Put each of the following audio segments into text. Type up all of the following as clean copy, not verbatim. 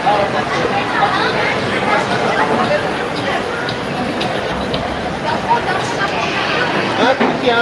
हाँ ठीक है।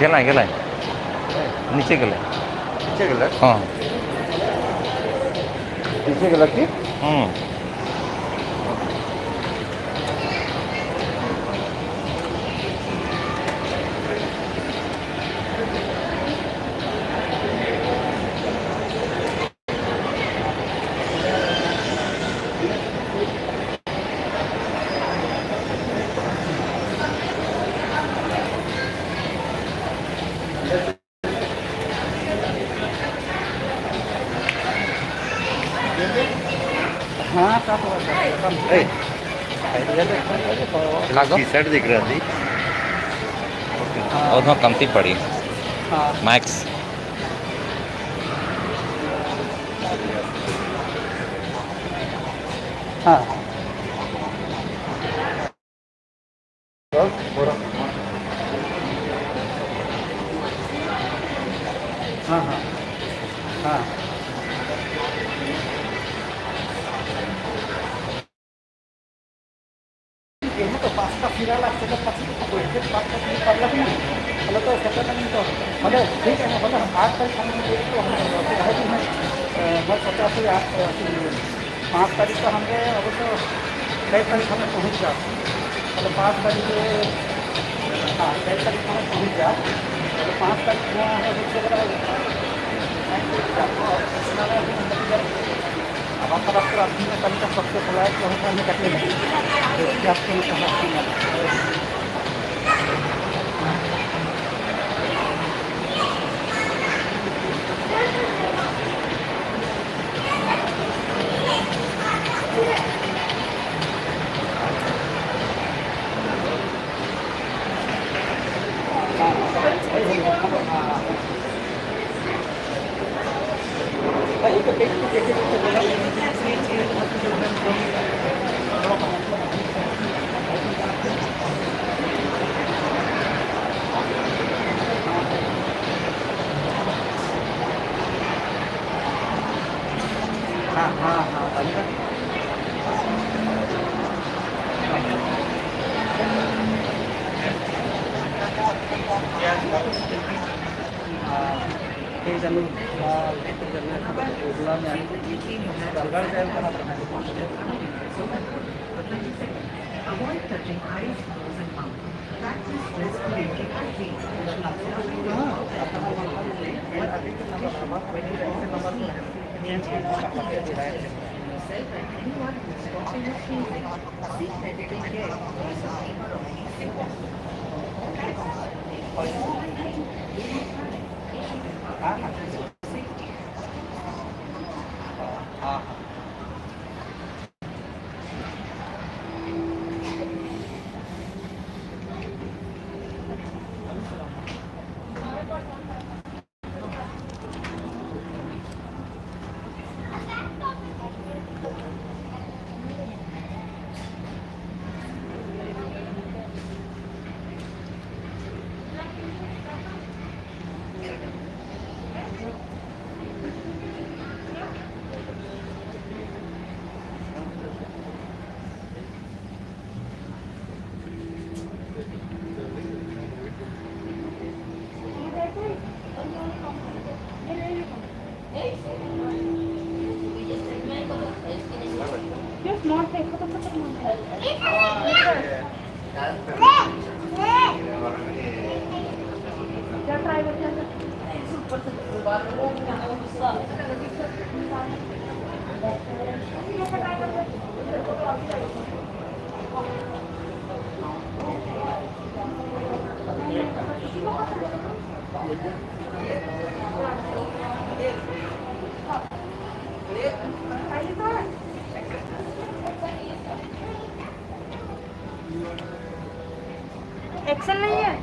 गेलाय गेलाय, नीचे गेलाय। नीचे गेला। हाँ। नीचे गेला की। लागो। टी शर्ट दिख रहा थी। और थोड़ा कमती पड़ी मैक्स। हाँ। हाँ हाँ हाँ। गेहूँ तो पास्ता फिरा लागते तर 5 5 पडला की नाही मला तो 17 तो भले ठीक है ना, भले 8 तारीख हम तो हम 17 से 8 5 तारीख तो हमने अवश्य 6 तारीख हमें पहुँच जा, मतलब 5 तारीख, हाँ 6 तारीख हमें पहुँच जा, तो 5 तारीख वहाँ है। अब आपका आदमी का सबसे बोला है कि हम कटने आपको। हाँ हाँ हाँ। Avoid touching eyes, nose and mouth. Practice respiratory hygiene. Maintain 1 meter distance between yourself and anyone who is coughing or sneezing. Seek medical care in case of fever or any symptoms. Safety. हाँ। स्मॉल फेंको तो क्या try Excel नहीं है।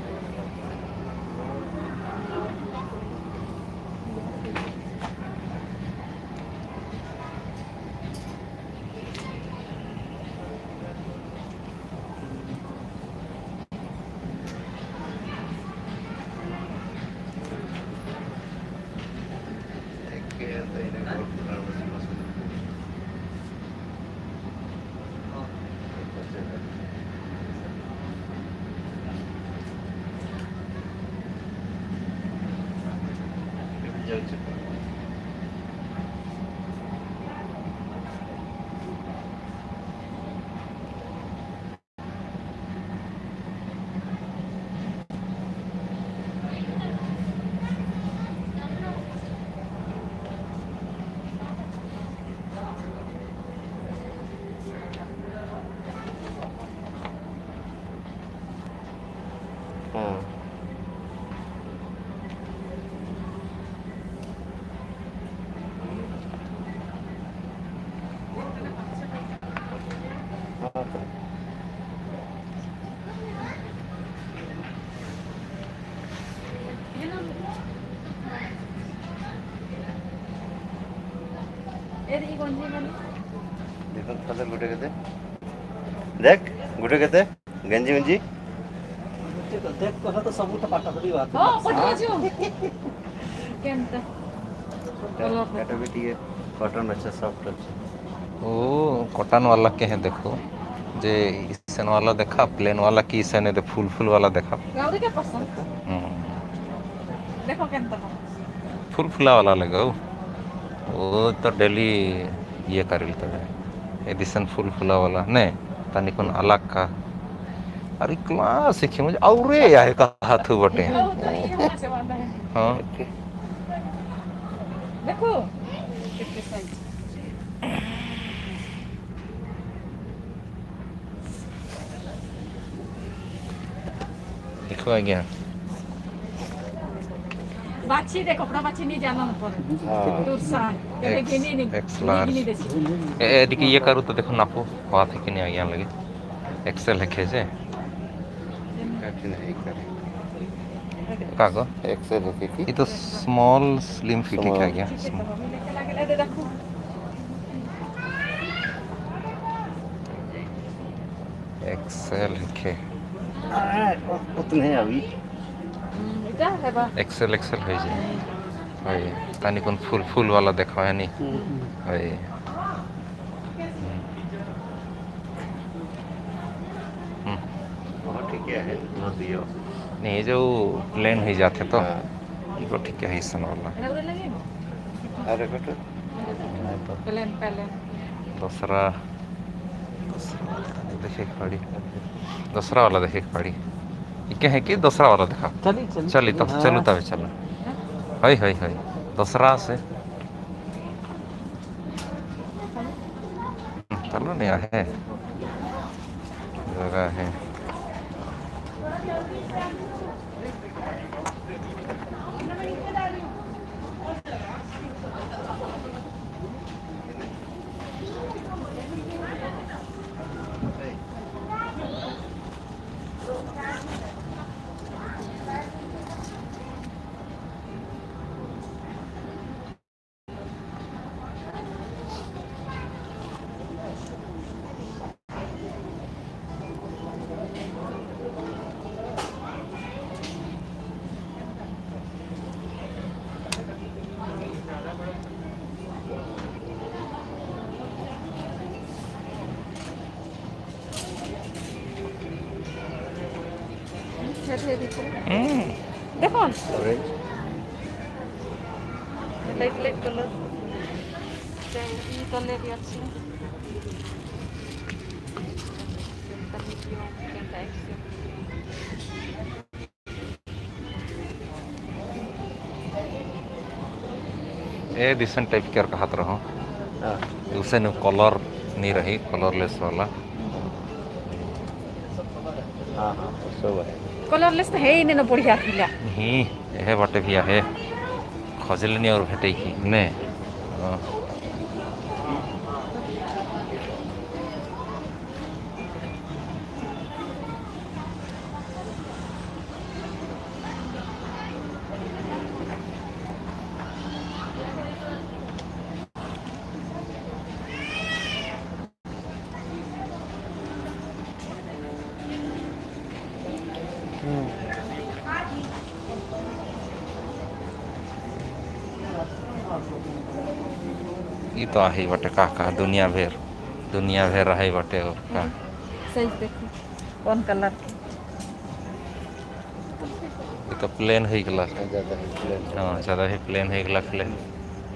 देखो कलर गुटे के देख गुटे के गंजी गंजी देख कहा तो सबूत पाटा थोड़ी बात। हां पटवा जो केनता काटा भी ठीक है, कॉटन अच्छा सॉफ्ट अच्छा। ओ कॉटन वाला के है देखो जे इसन वाला देखा प्लेन वाला की इसन दे फूल फूल वाला देखा। गाउरी के पसंद देखो केनता फूल फुला वाला लगाओ वो तो डेली ये करिल तबे एडिशन फूल फुला वाला ने तनिकोन अलग का। अरे क्लास सीखे मुझे औरे यार का हाथ बटे। हां देखो कितने साइज देखो आ गया बाछी दे कपड़ा बाछी नहीं जाना पड़े दूर सा गिनी नहीं एक्स लार्ज एदिके ये करू तो देखो नापो बात है कि नहीं आ गया लगे एक्सेल है खेजे नहीं करे का गो एक्सेल है की ये तो स्मॉल स्लिम फिट है क्या गया। देखो एक्सेल है खे उतने अभी এটা है बा एक्सेल एक्सेल हो जाए হয় तानी कोन फूल फूल वाला देखा है नहीं হয়। बहुत ठीक है बहुत दियो नहीं ये जो प्लेन हो जाते तो ये ठीक है इसन वाला। अरे कट प्लेन प्लेन दूसरा देखे पड़ी दूसरा वाला देखे पड़ी क्या है कि दूसरा वाला देखा चली चली चली तब चलो तब चलो हाय हाय हाय दूसरा से चलो नहीं है जगह है। देखो लाइट लाइट कलर ये कलर भी अच्छी है। Medium टाइप से। ए दिसन टाइप के और कहत रहो। हाँ। उसे नु कलर नहीं रही, कलरलेस वाला। हाँ हाँ, सब है। कलरलेस तो है ही नहीं ना, बढ़िया थिला। नहीं एहे बाटे भी आहे, खजले नहीं और भेटे की ने। हाँ। ई तो आहे बटे का का दुनिया भर रहे बटे और का। साइज देखो कौन कलर के। ये तो प्लेन हो गला। ज़्यादा ही प्लेन। हाँ, ज़्यादा ही प्लेन हो गला। प्लेन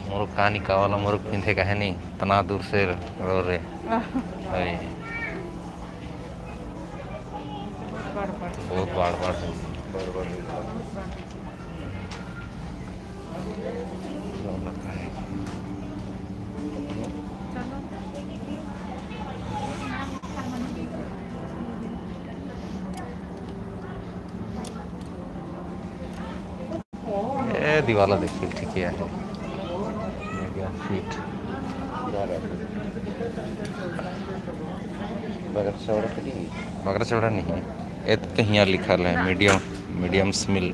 मोर कहानी का वाला मोर पिंधे का है नहीं, इतना दूर से रो रे। बहुत बार बार बार बार। ए दीवाला देखिए ठीक है, मीडियम फिट। बगैर चौड़ा तो नहीं, बगैर चौड़ा नहीं है। ए तो यहाँ लिखा है मीडियम, मीडियम स्मिल।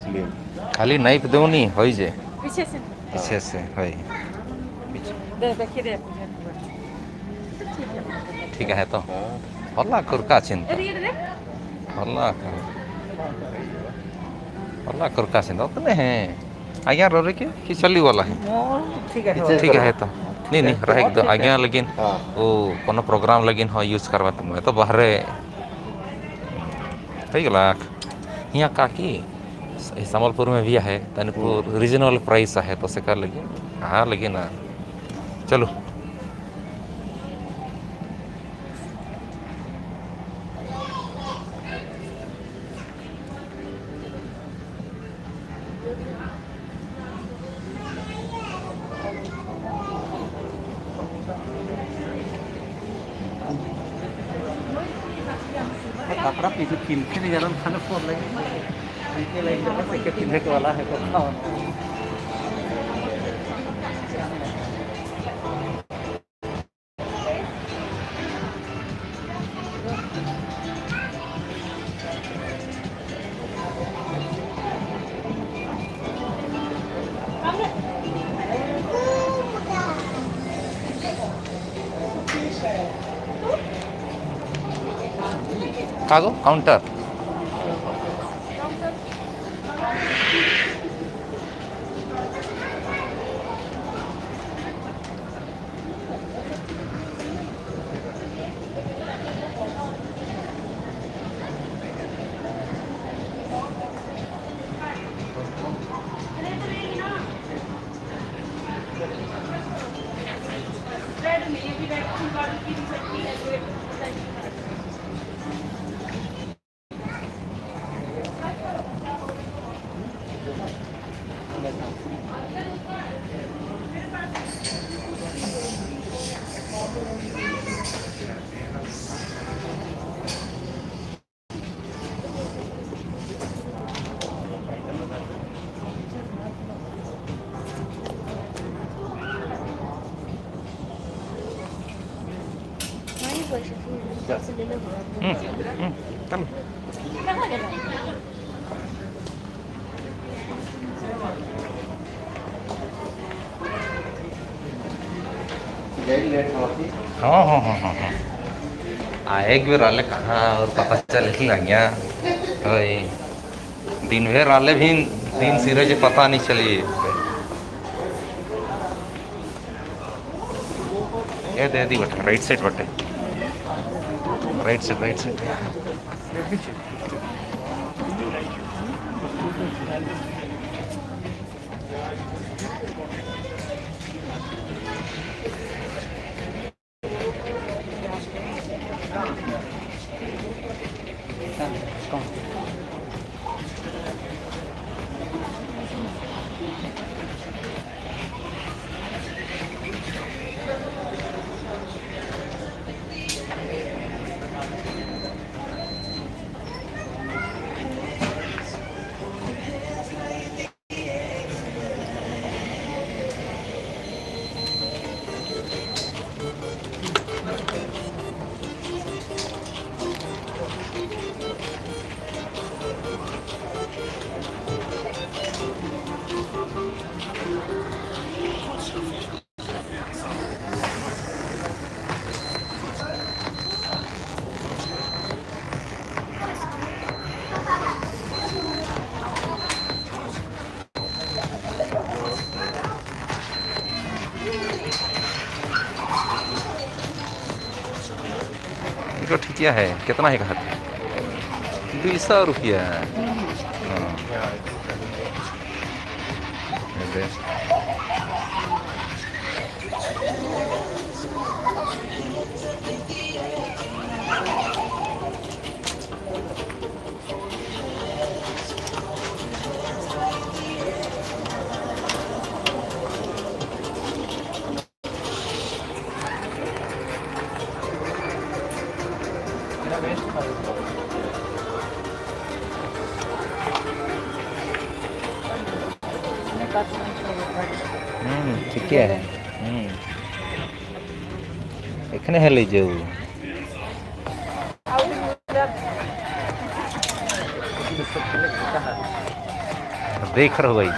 स्लिम। खाली नाइफ दो नहीं होई जे पीछे से, पीछे से होई। दे देखिए दे ठीक है तो हल्ला कर का चिंता, अरे ये देख हल्ला कर, हल्ला कर का चिंता उतने हैं। आज्ञा रो रे के कि चली वाला है। ठीक है ठीक है तो नहीं नहीं रहे दो आज्ञा, लेकिन वो कोनो प्रोग्राम लगिन हो यूज करवा तो मैं तो बाहरे हो गला। यहाँ का की संबलपुर में भी है तनिको रीजनेबल प्राइस है तो से कर लगी। हाँ लेकिन चलो कपड़ा पीछे किनते नहीं जाना खाने फोन लगे पीछे लाइन जगह से के पिंधे के वाला है कपड़ा। कागो काउंटर चलो। हाँ हाँ हाँ हाँ हाँ एक बेर आले कहाँ और पता चल लग गया दिन भर आले भी दिन सिरे जे पता नहीं चली। ए दे दी बटे राइट साइड बटे right side right side. Discount. इनको ठीक है। कितना है कहा? 200 रुपया। हाँ। ठीक है। এখানে হেলে যাও। देख रहो भाई।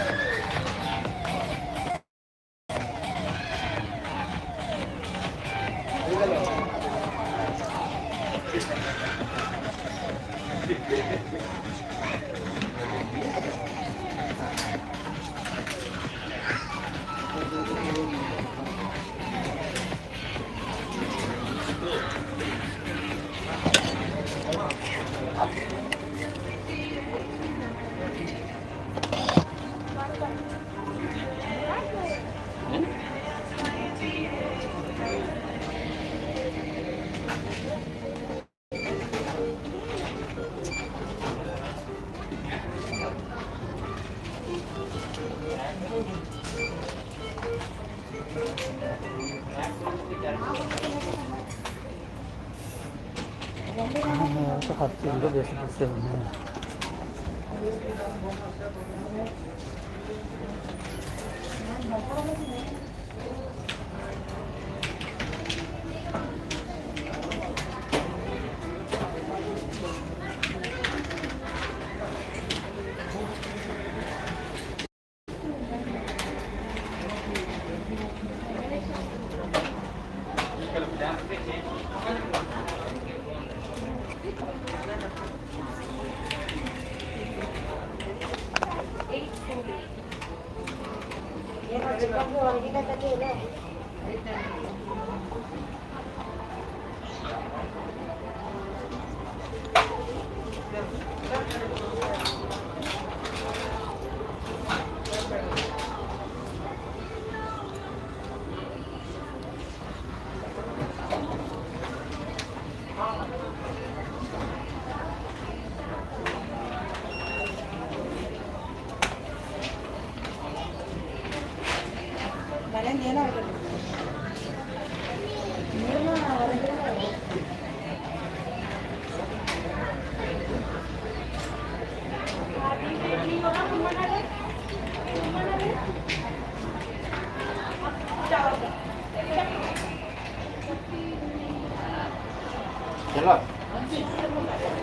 তো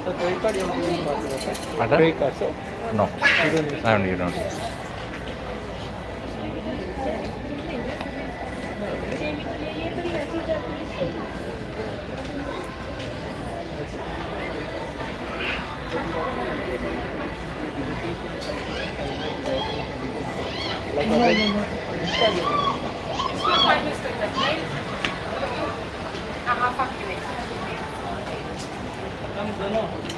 So credit card you want? Pardon? Credit card, sir. No. You don't use. I don't, you don't. Like